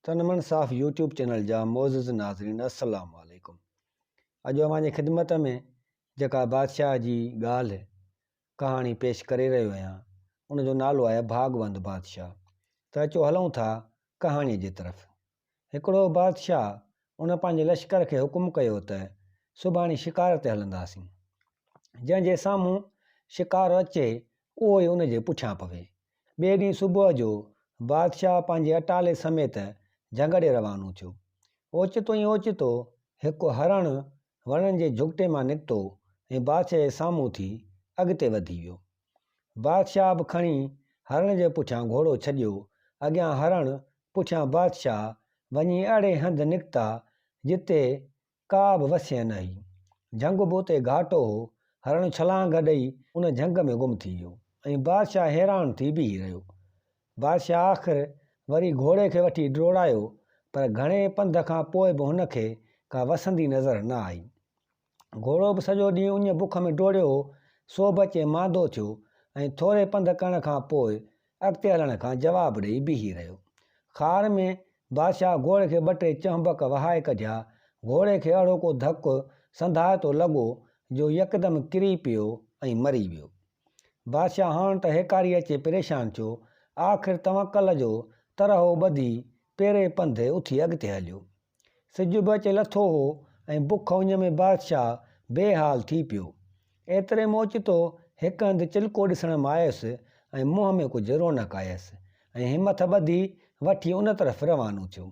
تنمن صاف YouTube channel جا معزز ناظرين السلام عليڪم اڄ اوهان جي خدمت ۾ جيڪا بادشاهه جي ڳالهه ڪهاڻي پيش ڪري رهيو آهيان ان جو نالو آهي ڀاڳوند بادشاهه ته اچو هلون ٿا ڪهاڻي جي طرف هڪڙو بادشاهه ان پنهنجي لشڪر کي حڪم ڪيو ته سڀاڻي شڪار تي هلنداسين. جنهن جي سامهون شڪار اچي اهو ئي ان جي پٺيان پوي. ٻئي ڏينهن صبح جو بادشاهه پنهنجي اٽالي سميت جهنگ ڏي روانو ٿيو. اوچتو ئي اوچتو هڪ هرڻ وڻن جي جهڳٽي مان نڪتو ۽ بادشاهه جي سامهون ٿي اڳتي وڌي ويو. بادشاهه به کڻي هرڻ جي پٺيان گهوڙو ڇڏيو. اڳيان هرڻ، پٺيان بادشاهه، وڃي اهڙي هنڌ نڪتا، جتي ڪا به وسينء نه هئي. جهنگ به اتي گهاٽو هو. هرڻ ڇلانگ ڏئي ان جهنگ ۾ گم ٿي ويو ۽ بادشاهه حيران ٿي بيهي رهيو. بادشاهه آخر وري گهوڙي کي وٺي ڊوڙايو، پر گهڻي پنڌ کان پوء به هن کي ڪا وسندي نظر نه آئي. گهوڙو به سڄو ڏينهن اڃ بک ۾ ڊوڙيو هو، سو به اچي ماندو ٿيو ۽ ٿوري پنڌ ڪرڻ کان پوء اڳتي هلڻ کان جواب ڏيئي بيهي رهيو. خار ۾ بادشاهه گهوڙي کي ٻه ٽي چهنبڪ وهائي ڪڍيا. گهوڙي کي اهڙو ڪو ڌڪ سنڌائتو لڳو جو يڪدم ڪري پيو ۽ مري ويو. بادشاهه هاڻ ته هيڪاري اچي پريشان ٿيو. آخر توڪل جو ترهو ٻڌي پيري پنڌ اٿي اڳتي هليو. سج به اچي لٿو هو ۽ بک اڃ ۾ بادشاهه بي حال ٿي پيو. ايتري ۾ اوچتو هڪ هنڌ چلڪو ڏسڻ ۾ آيس ۽ منهن ۾ ڪجهه رونق آيس ۽ همٿ ٻڌي وٺي ان طرف روانو ٿيو.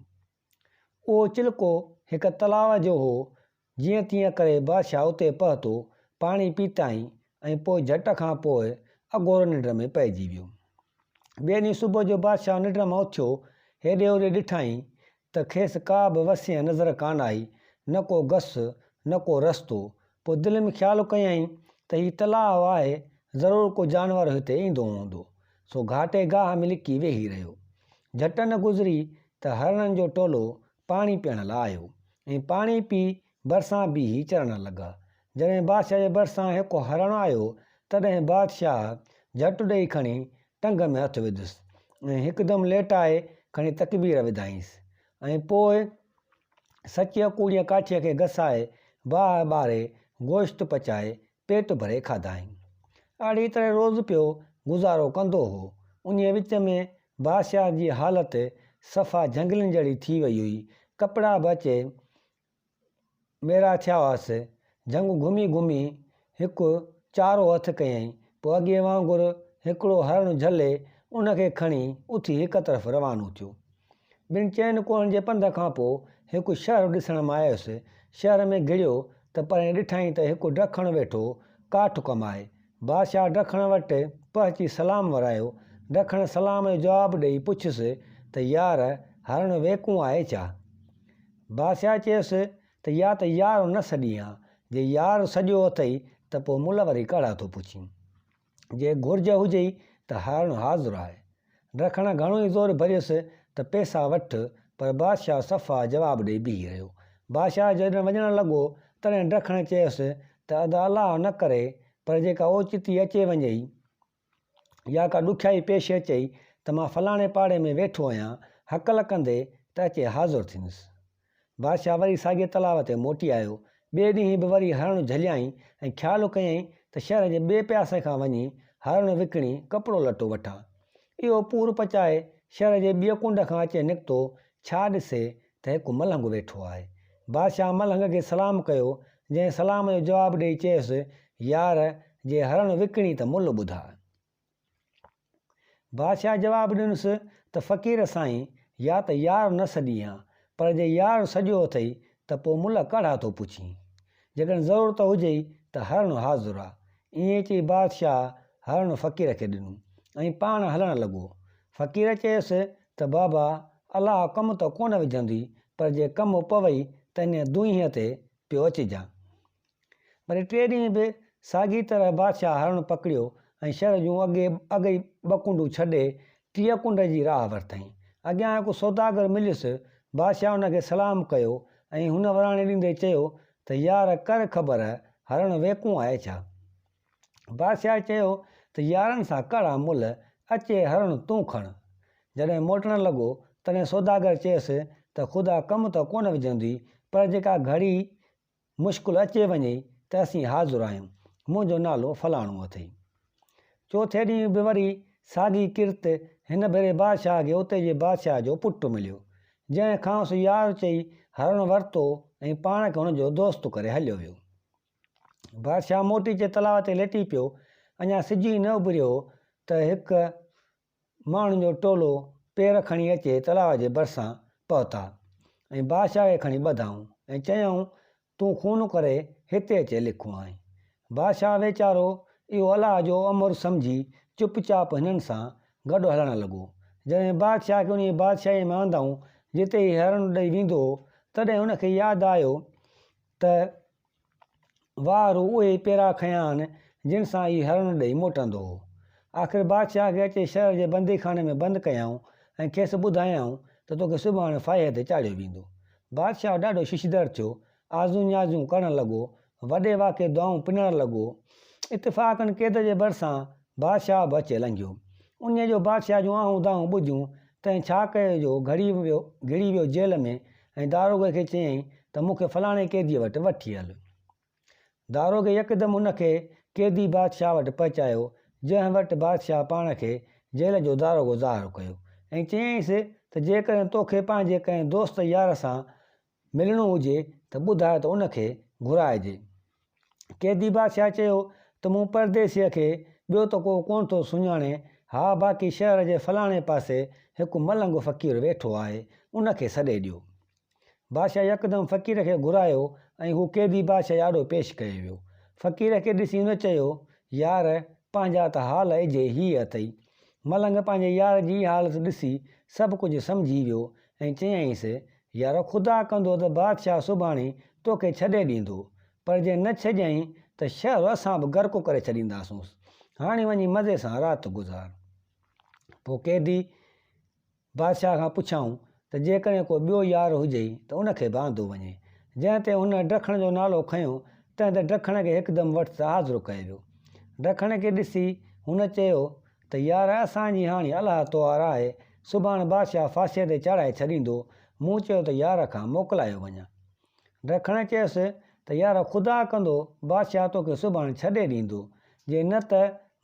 اهو چلڪو هڪ تلاء جو هو جيئن تيئن ڪري بادشاهه اتي پهتو، پاڻي پيتائين ۽ پوء جهٽ کان پوء اگهور ننڊ ۾ پئجي ويو. ٻئي ڏينهن صبح جو بادشاهه ننڊ مان اٿيو، هيڏي هوڏي ڏٺائين ته کيس ڪا به وسينء نظر ڪانه آئي، نه ڪو گس، نه ڪو رستو. پوء دل ۾ خيال ڪيائين ته هي تلاء آهي، ضرور ڪو جانور هتي ايندو هوندو. سو گهاٽي گاهه ۾ لڪي ويهي رهيو. جهٽ نه گذري ته هرڻن جو ٽولو پاڻي پيئڻ لاء آيو ۽ پاڻي پي ڀرسان بيهي چرڻ لڳا. جڏهن بادشاهه جي ڀرسان هڪ هرڻ آيو، تڏهن بادشاهه جهٽ ڏيئي کڻي ٽنگ ۾ هٿ وڌس ۽ هڪدم ليٽائي کڻي تڪبير وڌائينس ۽ پوء سچيء ڪوڙيء ڪاٺيء کي گسائي باهه ٻاري گوشت پچائي پيٽ ڀري کاڌائين. اهڙيء طرح روز پيو گذارو ڪندو هو. انهيء وچ ۾ بادشاهه جي حالت صفا جهنگلين جهڙي ٿي وئي هئي. ڪپڙا به اچي ميرا ٿيا هئس. جهنگ گهمي گهمي هڪ چارو هٿ ڪيائين. پوء اڳي وانگر هڪڙو هرڻ جهلي ان کي کڻي اٿي هڪ طرف روانو ٿيو. ٻن چئن ڪوهن جي پنڌ کان پوء هڪ شهر ڏسڻ ۾ آيس. شهر ۾ گهڙيو ته پرين ڏٺائين ته هڪ ڊکڻ ويٺو ڪاٺ ڪمائي. بادشاهه ڊکڻ وٽ پهچي سلام ورايو. ڊکڻ سلام جو جواب ڏئي پڇيس ته يار هرڻ ويڪون آهي ڇا؟ بادشاهه چيس ته يا ته يار نه سڏين ها، جي يار سڏيو اٿئي ته پوء ملهه وري ڪهڙا ٿو پڇين. جي گهرج هجئي ته هارڻ حاضر آهي. ڊکڻ گهڻو ئي زور ڀريس ته پئسا وٺ، پر بادشاهه صفا جواب ڏئي بيهي رهيو. بادشاهه جڏهن وڃڻ لڳو، تڏهن ڊکڻ چيس ته ادا الله نه ڪري، پر جي ڪا اوچتي اچي وڃئي يا ڪا ڏکيائي پيش اچئي ته مان فلاڻي پاڙي ۾ ويٺو آهيان، هڪل ڪندي ته اچي حاضر ٿيندس. بادشاهه وري ساڳئي تلاء تي موٽي آيو. ٻئي ڏينهن به وري هرڻ جهليائين ۽ خيال ڪيائين ته شهر جي ٻئي پياسي کان وڃي هرڻ وڪڻي ڪپڙو لٽو وٺان. اهو پور پچائي شهر جي ٻيء ڪنڊ کان اچي نڪتو، ڇا ڏسي ته هڪ ملنگ ويٺو آهي. بادشاهه ملنگ کي سلام ڪيو، جنهن سلام جو جواب ڏيئي چيس، يار، جي هرڻ وڪڻي ته ملهه ٻڌاء. بادشاهه جواب ڏنس ته فقير سائين يا ته يار نه سڏين ها، پر جي يار سڏيو اٿئي ته پوء ملهه ڪهڙا ٿو پڇين؟ جيڪڏهن ضرورت هجئي ته هرڻ حاضر آ. ائين چئي بادشاهه هرڻ فقير کي ڏنو ۽ پاڻ هلڻ لڳو. فقير چيس ته بابا الله ڪم ته ڪونه وجهندي پر جي ڪم پوئي ته انهيء دونهينء تي پيو اچجان. وري ٽئين ڏينهن به ساڳيء طرح بادشاهه هرڻ پڪڙيو ۽ شهر جون اڳي اڳئي ٻه ڪنڊون ڇڏي ٽيء ڪنڊ جي راهه ورتائين. اڳيان هڪ سوداگر مليس. بادشاهه ان کي سلام ڪيو ۽ هن وراڻي ڏيندي چيو ته يار ڪر خبر هرڻ ويڪون آهي ڇا؟ بادشاهه چيو ته يارن سان ڪهڙا ملهه، اچي هرڻ تون کڻ. جڏهن موٽڻ لڳو تڏهن سوداگر چيس ته خدا ڪم ته ڪونه وجهندي، پر جيڪا گهڙي مشڪل اچي وڃئي ته اسين حاضر آهيون، منهنجو نالو فلاڻو اٿئي. چوٿين ڏينهن به وري ساڳي ڪرت، هن ڀيري بادشاهه کي اتي جي بادشاهه جو پٽ مليو، جنهن کانئس يار چئي هرڻ ورتو ۽ پاڻ کي هن جو دوست ڪري هليو ويو. بادشاهه موٽي اچي تلاء تي ليٽي پيو، اڃا سج ئي نه اڀريو هو ته هڪ ماڻهن جو ٽولو پير کڻي اچي تلاء جي ڀرسان پهتا ۽ بادشاهه کي کڻي ٻڌائون ۽ چيائون، تون خون ڪري هتي اچي لکو آهين. بادشاهه ويچارو اهو الله جو امر سمجهي چپ چاپ هنن سان گڏ هلڻ لڳو. جڏهن بادشاهه کي انهيء بادشاهيء ۾ آندائون، جتي هي هرڻ ڏئي ويندو هو، تڏهن هن کي ياد آيو ته واهرو اهي ئي پيرا کنيا آهن، جن سان هي هرڻ ڏئي موٽندو هو. آخر بادشاهه کي اچي شهر جي بنديخاني ۾ بند ڪيائون ۽ کيس ٻڌايائون ته توکي سڀاڻي ڦاهيء تي چاڙهيو ويندو. بادشاهه ڏاڍو ششدر ٿيو، آزون نيازون ڪرڻ لڳو، وڏي واڪي دعائون پنڻ لڳو. اتفاقاً قيد جي ڀرسان بادشاهه به اچي لنگهيو. انهيء جو بادشاهه جون آهون دانهون ٻڌيون، تنهن ڇا ڪيو جو گهڙي ويو گهڙي ويو جيل ۾ ۽ داروغي کي چيائين ته مون کي فلاڻي قيديء وٽ وٺي هل. داروغي يڪدم هن کي قيدي بادشاهه وٽ پهچايو، جنهن وٽ بادشاهه پاڻ کي جيل جو داروغو ظاهر ڪيو ۽ چيائينس ته جيڪڏهن توکي پنهنجي ڪنهن دوست يار سان ملڻو هجي ته ٻڌاء ته ان کي گهرائجي. قيدي بادشاهه چيو ته مون پرديسيء کي ٻيو ته ڪو ڪونه ٿو سڃاڻي، ها باقي شهر جي فلاڻي پاسي هڪ ملنگ فقير ويٺو آهي، ان کي سڏي ڏيو. بادشاهه يڪدم فقير کي گهرايو ۽ هو قيدي بادشاهه جي آڏو پيش ڪيو ويو. فقير کي ڏسي هن چيو، يار، پنهنجا ته حال اجهي هي اٿئي. ملنگ پنهنجي يار جي اها حالت ڏسي سڀ ڪجهه سمجهي ويو ۽ چيائينس، يار خدا ڪندو ته بادشاهه سڀاڻي توکي ڇڏي ڏيندو، پر جي نه ڇڏيائين ته شهر اسان به غرق ڪري ڇڏينداسونس. هاڻي وڃي مزي سان رات گذار. پوء قيدي بادشاهه کان پڇيائون ته جيڪڏهن ڪو ٻيو يار هجئي ته ان کي به آندو وڃي. جنهن تي هن ڊکڻ جو نالو کنيو، تنهن تي ڊکڻ کي هڪدم وٽس حاضر ڪيو ويو. ڊکڻ کي ڏسي هن چيو ته يار اسان جي هاڻي الله توهار آهي، سڀاڻ بادشاهه ڦاسيء تي چاڙهائي ڇڏيندو، مون چيو ته يار کان موڪلايو وڃان. ڊکڻ چيس ته يار خدا ڪندو بادشاهه توکي سڀاڻ ڇڏي ڏيندو، جي نه ته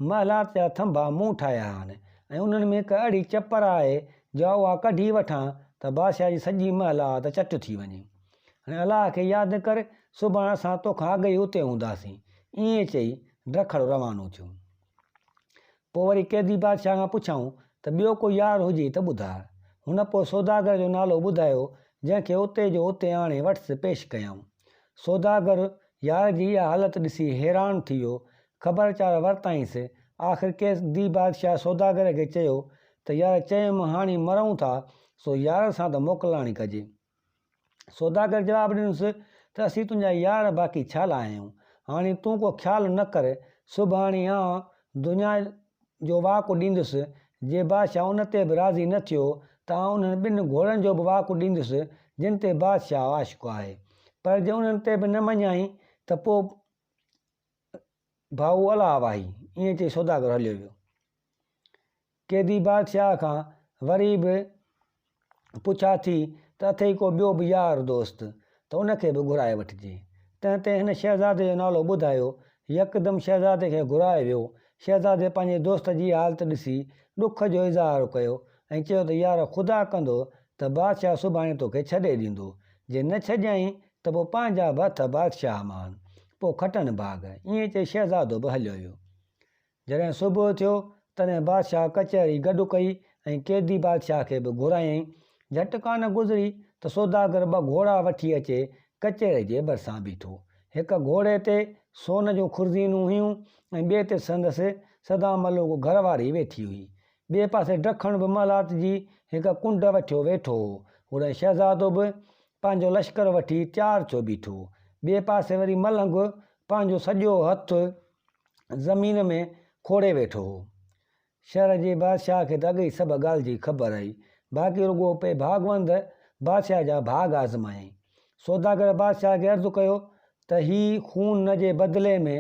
محلات جا ٿنڀا مون ٺاهيا آهن ۽ انهن ۾ هڪ اهڙي چپر آهي جا اها ڪڍي وٺان ته بادشاهه جي سڄي محلات چٽ ٿي وڃي. هاڻي الله کي ياد ڪر، سڀاڻ اسان توکان اڳ ئي اتي هونداسين. ائين چئي ڊکڙ روانو ٿيو. پوء وري قيدي بادشاهه کان پڇيائون ته ٻيو ڪو يار هجي ته ٻڌاء. هن پوء سوداگر جو نالو ٻڌايو، جنهن کي اتي جو اتي آڻي وٽس پيش ڪيائون. سوداگر يار جي اها حالت ڏسي حيران ٿي ويو. خبر چار ورتائينس. آخر قيدي بادشاهه سوداگر کي چيو ته يار چيم هاڻي مرون ٿا، سو يار سان ته موڪلاڻي ڪجي. سوداگر جواب ڏنس ته اسين تنهنجا يار باقي ڇا لاء آهيون؟ هاڻي تون ڪو خيال نه ڪر، سڀاڻي آء دنيا جو واڪ ڏيندس، جي بادشاهه ان تي به راضي نه ٿيو ته آء انهن ٻن گهوڙن جو به واڪ ڏيندس، جن تي بادشاهه عاشق آهي. پر جي انهن تي به نه مڃيائين ته پوء ڀائو الله واهي. ائين چئي سوداگر هليو ويو. قيدي بادشاهه کان وري به پڇا ٿي ته اٿئي ڪو ٻيو به يار دوست ته ان کي به گهرائي وٺجي. تنهن تي هن شهزادي جو نالو ٻڌايو. يڪدم شهزادي کي گهرايو ويو. شهزادي پنهنجي دوست جي حالت ڏسي ڏک جو اظهار ڪيو ۽ چيو ته يار خدا ڪندو ته بادشاهه سڀاڻي توکي ڇڏي ڏيندو. جي نه ڇڏيائين ته پوء پنهنجا به هٿ بادشاهه مان. پوء کٽن ڀاڳ. ائين چئي شهزادو به هليو ويو. جڏهن صبح ٿيو، تڏهن بادشاهه ڪچهري گڏ ڪئي ۽ قيدي بادشاهه کي به گهرايائين. جهٽ ڪانه گذري ته سوداگر ٻه گهوڙا وٺي اچي ڪچهري جي ڀرسان بيٺو. هڪ گهوڙي تي سون جون خرزينون هيون ۽ ٻئي تي سندس سدا ملوڪ گهر واري ويٺي هئي. ٻئي پاسي ڊکڻ به محلات جي هڪ ڪنڊ وٺيو ويٺو هو. هوڏانهن شهزادو به پنهنجو لشڪر وٺي تيار ٿيو بيٺو. ٻئي پاسي وري ملنگ پنهنجو سڄو هٿ زمين ۾ کوڙي ويٺو هو. شهر جي بادشاهه کي ته اڳ ئي سڀ ڳالهه جي خبر هئي، باقي رڳو پئي ڀاڳوند بادشاهه جا ڀاڳ آزمايائين. سوداگر بادشاهه کي عرض ڪيو ته هي خون جي بدلي ۾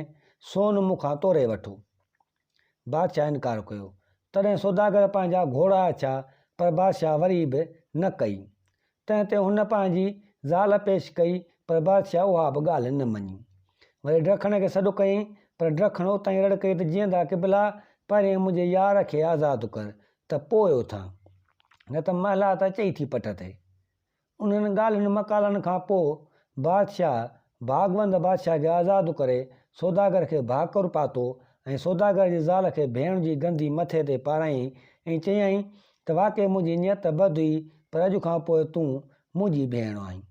سون مون کان توري وٺو. بادشاهه انڪار ڪيو. تڏهن سوداگر پنهنجا گهوڙا اڇا، پر بادشاهه وري به نه ڪئي. تنهن تي هن پنهنجي زال پيش ڪئي، پر بادشاهه اها به ڳالهه نه مڃي. وري ڊکڻ کي سڏ ڪيائين، پر ڊکڻ اتان ئي رڙ ڪئي ته جيئندا قبلا، پهرين منهنجي يار کي آزاد ڪر ته پوء اٿان، نه ته محلات اچئي ٿي پٽ تي. انهن ڳالهين مقالن کان پوء بادشاهه ڀاڳوند بادشاهه کي آزاد ڪري سوداگر کي ڀاڪر پاتو ۽ سوداگر جي زال کي ڀيڻ جي گندي مٿي تي پارايائين ۽ چيائين ته واقعي منهنجي نيت بد هئي پر اڄ کان پوء تون منهنجي ڀيڻ آهين.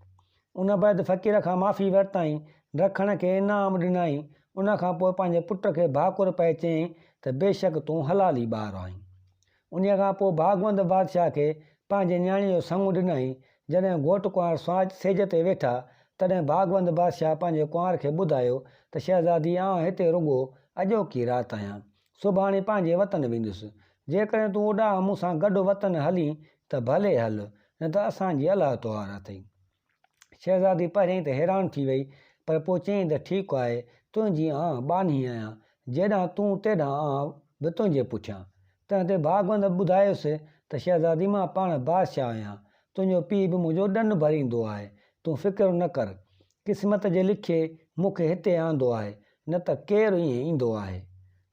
ان بعد فقير کان معافي ورتائين، رکڻ کي انعام ڏنائين، ان کان پوء پنهنجي پٽ کي ڀاڪر پائي چيائين ته بيشڪ تون حلالي ٻار آهين. انهيء کان پوء ڀاڳوند بادشاهه کي پنهنجي نياڻيء جو سڱ ڏنائين. جڏهن گهوٽ ڪنوار سيج تي ويٺا، تڏهن ڀاڳوند بادشاهه پنهنجي ڪنوار کي ٻڌايو ته شهزادي آئون هتي رڳو اڄوڪي رات آهيان. سڀاڻي پنهنجي وطن ويندس. جيڪڏهن تون اوڏانهن مون سان گڏ وطن هلين ته ڀلي هل، نه ته اسان جي الله توهار اٿئي. شهزادي پهريائين ته حيران ٿي وئي، پر پوء چيائين ته ٺيڪ آهي، تنهنجي آن ٻانهي آهيان، جيڏانهن تون تيڏانهن آن به تنهنجي پٺيان. تنهن تي ڀاڳوند ٻڌايس ته شهزادي مان پاڻ بادشاهه آهيان، تنهنجو پيء به منهنجو ڏن ڀريندو آهي، تون فڪر نه ڪر. قسمت جي لکي مون کي هتي آندو آهي، نه ته ڪير ائين ايندو آهي.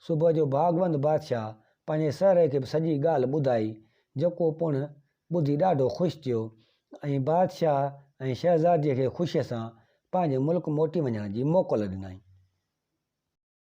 صبح جو ڀاڳوند بادشاهه پنهنجي سهري کي به سڄي ڳالهه ٻڌائي، جيڪو پڻ ٻڌي ڏاڍو خوش ٿيو ۽ بادشاهه ۽ شهزاديء کي خوشيء سان پنهنجي ملڪ موٽي وڃڻ جي موڪل ڏنائين.